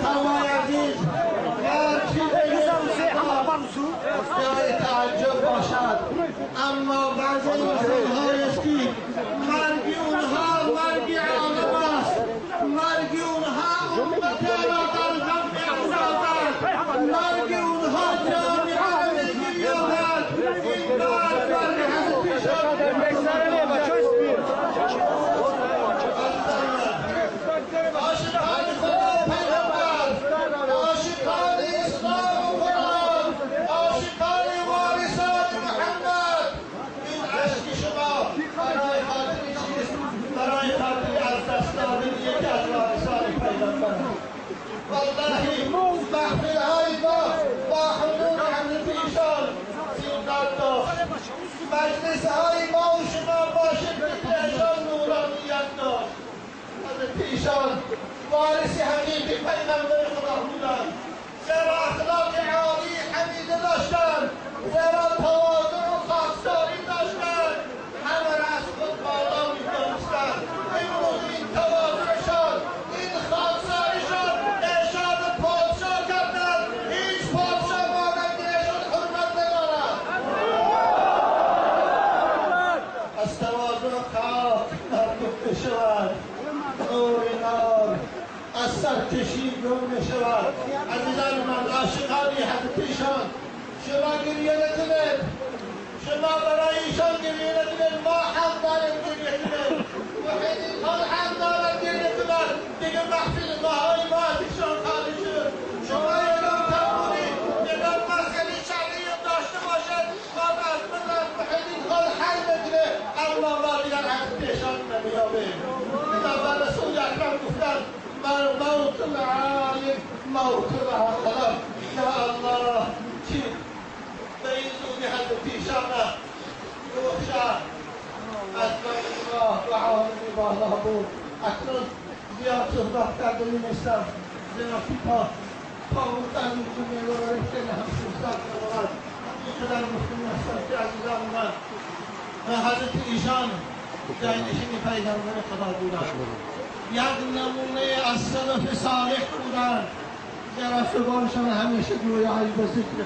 همای عزیز هرچی جای تعجب باشد، اما بعض انسان‌های است که مرگ اونها مرگ عالم است، مرگ اونها امت را در غم می‌اندازد، مرگ اونها جامعه را می‌گریاند. این مرگ مرگ حضرت ایشان. عاشقان خدا پیغمبر، عاشقان اسلام و قرآن، عاشقان وارثان محمد، این عشق شما برای خاطر چیست؟ برای خاطر از دست دادن یکی از وارثان پیغمبر. والله محفل‌های ما با حضور حضرت ایشان زینت داشت، مجلس‌های ما و شما با شرکت ایشان نورانیت داشت. حضرت ایشان وارث حقیقی پیغمبر خدا بودند، زیرا اخلاق عالی حمیده داشتند، زیرا تواضع و خاکساری داشتند، همه را از خود بالا می‌دانستند. امروز این تواضعشان، این خاکساریشان ایشان پادشاه کردند. هیچ پادشاه مانند ایشان حرمت ندارد. از تواضع خاک مردم بشود، نور نار از سرکشی گم می‌شود. عزیزان من، عاشقان حضرت ایشان، شما گریه نکنید، شما برای ایشان گریه نکنید، ما حق داریم گریه کنیم، محیطین خان حق دارد گریه کند. دیگه محفل ماهای ما از ایشان خالی شد. شما یگان تنبوری، یگان مسئله شرعی داشته باشد، ما از من از محیطین خان حل بکنه، اما ما دیگر حضرت ایشان نمی‌یابیم. بنابر رسول اکرم گفتند موت العالم موت العالم. یا الله چی به این زودی حضرت ایشان روحشان از نگاه و عالم بالا بود. اکنون زیاد صحبت کرده نیستم، زیرا که تا بودن میتونه برای خیلی هم فرصت ندارد. اینقدر گفتم هستم که عزیزان من، حضرت ایشان جانشین پیغمبر خدا بودند، یک نمونه از سلف صالح بودند، زیرا زبانشان همیشه گویایی به ذکر،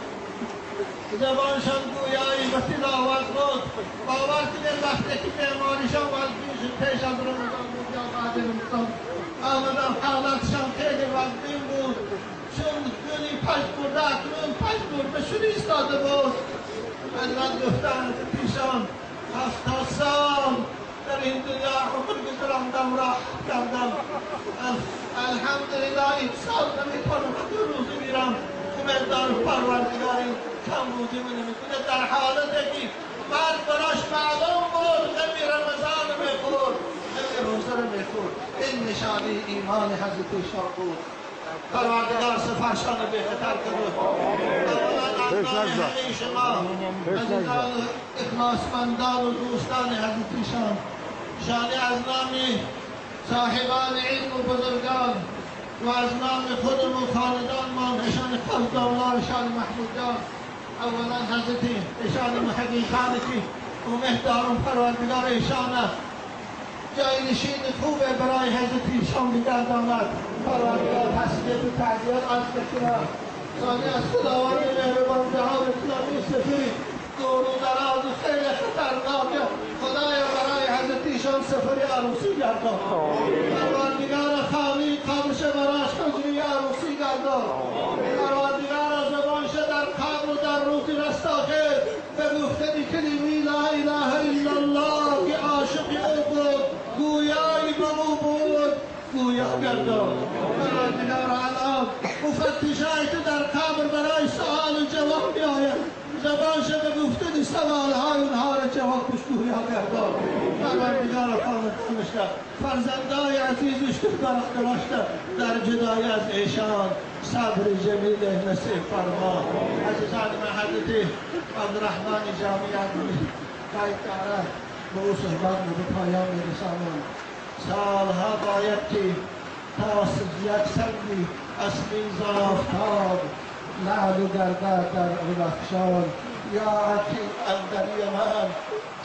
زبانشان گویایی به تلاوت بود. باور کنید وقتی که بیماریشان وزنین شد، پیش از رمضان بود یا بعد رمضان آمدن، حالتشان خیلی وزنین بود، چون گلی پژمرده اکنون پژمرده شده ایستاده بود. حضرت گفتند پیشان 70 سال در این دنیا عمر گذراندم، راحت کردم، الحمدلله این سال نمیتونم دو روزی میرم، امیدوارم پروردگار این کم روزی من نمیکنه. در حالتی که مرگ براش معلوم بود، غم رمضان میخورد، غم روزه رو میخورد. این نشانه ایمان حضرت ایشان بود. پروردگار سفرشان رو بهتر کرد. اولا از نام همه شما عزیزان اخلاصمندان و دوستان حضرت ایشان، شانی از نام صاحبان علم و بزرگان و از نام خودم و خاندان ما، نشان قصدالله شان محمود جان، اولا حضرت ایشان محی‌الدین خان که امید دارم پروردگار ایشان جاینشین خوب برای حضرت ایشان بگرداند. پروردگار تسلیت و تعزیت عرض می‌کنم. ثانی از خداوند مهربان جهان اسلامی سفید دور و دراز و خیلی خطرناک، خدایا برای حضرت ایشان سفر عروسی گردان. پروردگار خالی قبرش براش حجره عروسی گردان. پروردگار زبانش در قبر و در روز رستاخیز به گفتن کلمه لا اله الا الله که عاشق او بود، گویای به او بود، گویا گردان. پروردگار الان مفتشای تو در قبر برای سوال و جواب میآید، زبانش به گفتن سوالهای اونها را جواب گویا گردان. پروردگار خاندانش را، فرزندای عزیزش که برادرش در جدایی از ایشان صبر جمیل نصیب فرما. عزیزان من، حضرت عبدالرحمن جامی قید دارد به او صحبت به پایان میرسانم. سالها باید که تا یک سنگی از میز آفتاب لعل گردد در بدخشان، یا عتیق اندر یمن.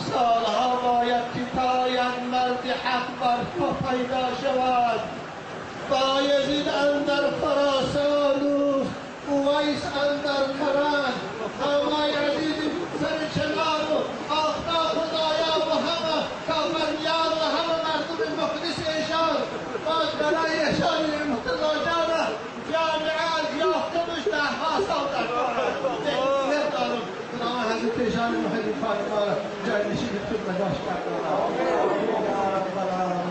سالها باید که تا یک مرد حق بر پا پیدا شود، بایزید اندر خراسان. خداوند محبی پاک ما را جای نشین تو نگاش کرداند. یا رب العالمین.